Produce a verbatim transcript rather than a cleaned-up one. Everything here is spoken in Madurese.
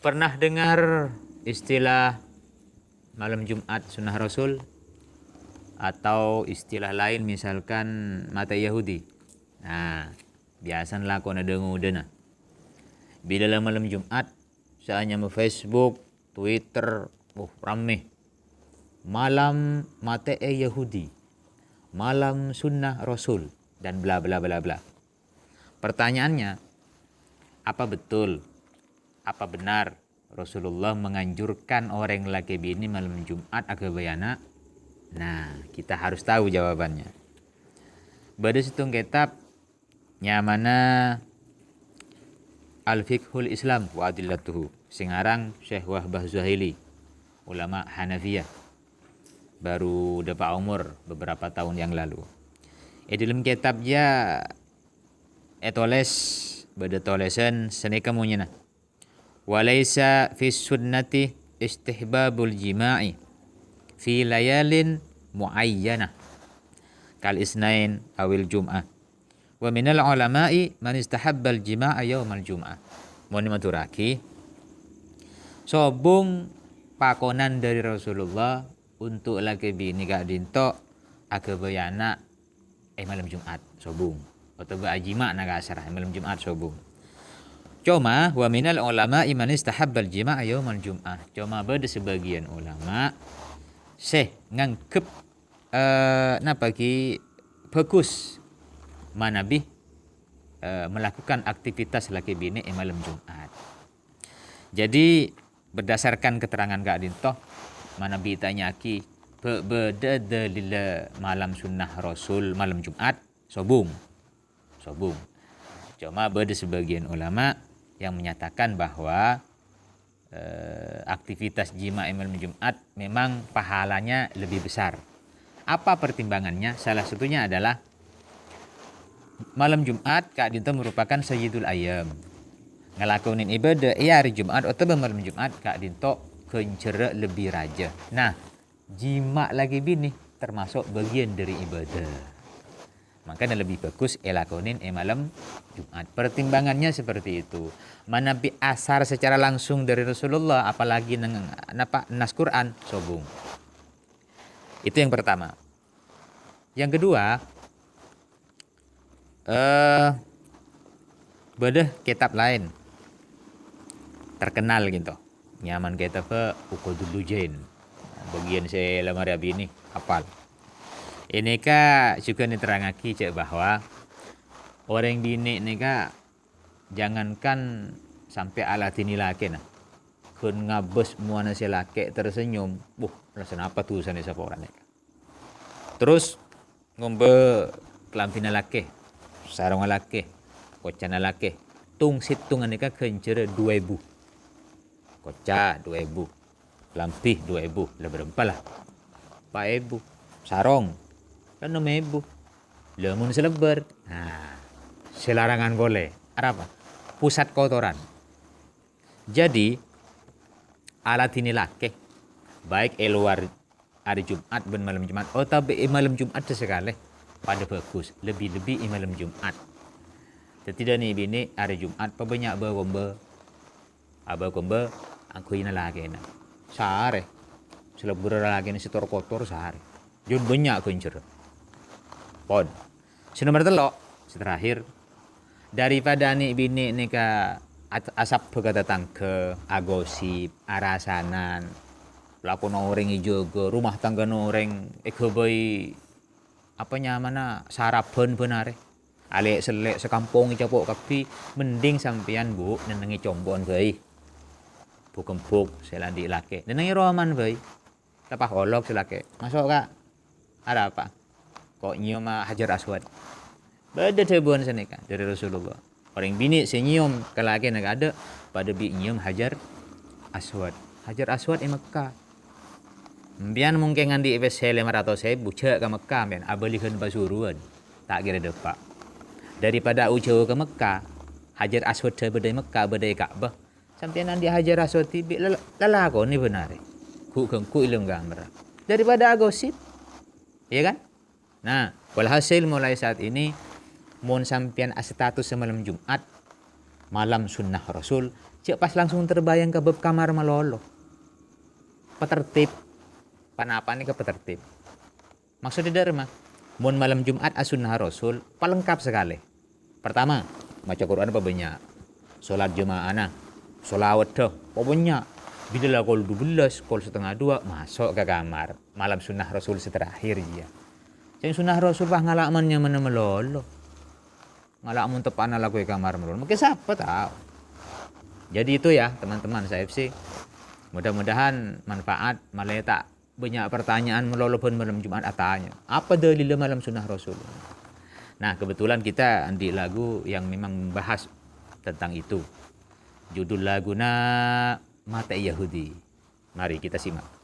Pernah dengar istilah malam Jumat sunnah Rasul? Atau istilah lain misalkan matè Yahudi? Nah, biyasana lakona dhâ-ngodâna. Bilâ la malam Jumat, sè anyama Facebook, Twitter, oh, rammè. Malam matè'è Yahudi, malam sunnah Rasul, dan bla bla bla bla. Pertanyaannya, apa betul, apa benar Rasulullah menganjurkan orèng lakè binè malam Jumat aghâbây ana'? Nah, kita harus tahu jawabannya. Bâdâ sèttong kètab nyamana Al-Fiqhul Islam wa Adillatuhu, sè ngarang Syekh Wahbah Zuhaili, ulama Hanafiyah, baru dâpa' omor beberapa tahun yang lalu. È dâlem kètab jâ ètolès, bâdâ tolèsan sanèka monyèna, "Wa laisa fis sunnati istihbabul jima'i fi layalin mu'ayyanah, kal isnain awil jum'ah. Wa minal ulama'i man istahabbal jima'a yaumal jum'ah." Mon maturaghi, sobung pakonan dâri Rasulullah untuk lakè binè ka'dinto aghâbây ana' è malem Jumat sobung, otabâ ajima'na kasarra è malem Jumat sobung. Coma, "Wa minal ulama'i man istahabbal jima'a yaumal jum'ah." Coma bâdâ sabâgiyân ulama sè nganggep, eh, napa ghi, bhâghus manabi, eh, melakukan aktivitas lakè binè è malem Jumat. Jadi, berdasarkan keterangan ka'dinto, manabi ètanya'aghi, "Bâ-, bâdâ dalilla malam sunnah Rasul malem Jumat?" Sobung. Sobung. Coma bâdâ sebagian ulama yang menyatakan bahwa, eh, aktivitas jima' è malem Jumat memang pahalanya lebih besar. Apa pertimbangannya? Salah satunya adalah malem Jumat ka'dinto merupakan sayyidul ayyam. Ngalakonè ibadah è arè Jumat otabâ malem Jumat ka'dinto ghânjhârra lebbi rajâ. Nah, jima' lakè binè termasuk bagian dari ibadah. Makanya lebih bagus èlakonè è malem Jumat. Pertimbangannya seperti itu. Manabi asar secara langsung dari Rasulullah, apalagi neng, napa, nas Quran, sobung. Itu yang pertama. Yang kedua, eh, bâdâ kètab laèn terkenal gitu. Nyamana kètabbhâ Uqudul Lujain. Bagian sè la marè abinè, apal. Ènèka jhughân nerrangaghi jâ' bahwa orèng binè' nèka jangankan sampè' aladhinè lakèna, ghun ngabâs mowana sè lakè' tersenyum, buh, la sanapa dusana èsapora nèka. Terros ngombâ kalambhina lakè, sarongnga lakè, kocana lakè. Tong-sèttongnga nèka ghânjhârra du èbu. Koca du èbu, kalambhi du èbu, la bârâmpa la? Pa' èbu. Sarong, kan ennem èbu. La mon salebbâr, nah, sè larangan polè. Arapa? Pusat kotoran. Jadi, aladhinè lakè, baik è lowar arè Jumat bân malem Jumat, otabâ è malem Jumat sakalè, padâ bhâghus, lebbi-lebbi è malem Jumat. Dhâddhi, dhâ' nè' binè' arè Jumat pabânnya' bâ-kombâ, abâ-kombâ angghuyyâna lakèna. Sarè. Salebbârrâ lakèna sè tor-kotor sarè. Jhân bânnya' ghânjhârra. Pon. Sè nomer tello', sè terakhir, daripada nè'-binè' nèka at-, asabbhâ ka tatangghâ, agosip, arasanan, lakona orèng èjâgâ, rumah tanggana orèng èghâbây, apa nyamana, sarabân bân arè. Alè'-sellè' sakampong ècapo' kabbhi, mending sampèyan, Bu, nennengngè compo'an bhâi. Bu-kembhuk sè la andi' lakè, nennengngè roman bhâi. Tappa' olok sè lakè'. Maso', Ka'. Arapa? Ko' nyèyoma Hajar Aswad. Bâdâ dhâbuwân sanèka dhâri Rasulullah. Orèng binè' sè nyèyom ka lakèna kaadâ', padâ bi' nyèyom Hajar Aswad. Hajar Aswad è Mekka. Sampèyan mungkin andi' pèssè lèma ratos èbu, jhâ' ka Mekka, sampèyan abâligân Pasuruan. Ta' kèra dâpa'. Daripada au-jhâu ka Mekka, Hajar Aswad bâdâ è Mekka, bâdâ è Ka'bah. Sampèyan andi' Hajar Aswad dhibi', lel-, lalakonè bân arè. Ghu'-ghângghu' è lem kamarra. Daripada agosip. Iyâ kan? Nah, walhasil mulai saat ini, mon sampèyan astatus malem Jumat, Malem sunnah Rasul, jhâ' pas langsung terbayang ka bab kamar malolo. Patertib. Panapa nèka patertib? Maksodda dhâ' remma? Mon malem Jum'at asunnah Rasul, palengkap sakalè. Pertama, maca Qur'an pabânnya'. Salat jama'ana, salawatta pabânnya'. Bilâ la kol dubellâs, kol satengnga duwâ', maso' ka kamar. Malem sunnah Rasul sè terakhir, iyâ. Sèng sunnah Rasul, wah, ngala' man-nyamana malolo. Ngala' mon teppa'na lako è kamar malolo. Mangkè sapa tao? Jadi itu ya, teman-teman saya sih. Mudah-mudahan manfaat, malè ta' bânnya' pertanyaan malolo bân malem Jum'at atanya. Apa dalilla malem sunnah Rasul? Nah, kebetulan kita andi' lagu yang memang membahas tentang itu. Judul laguna Matè Yahudi. Mari kita simak.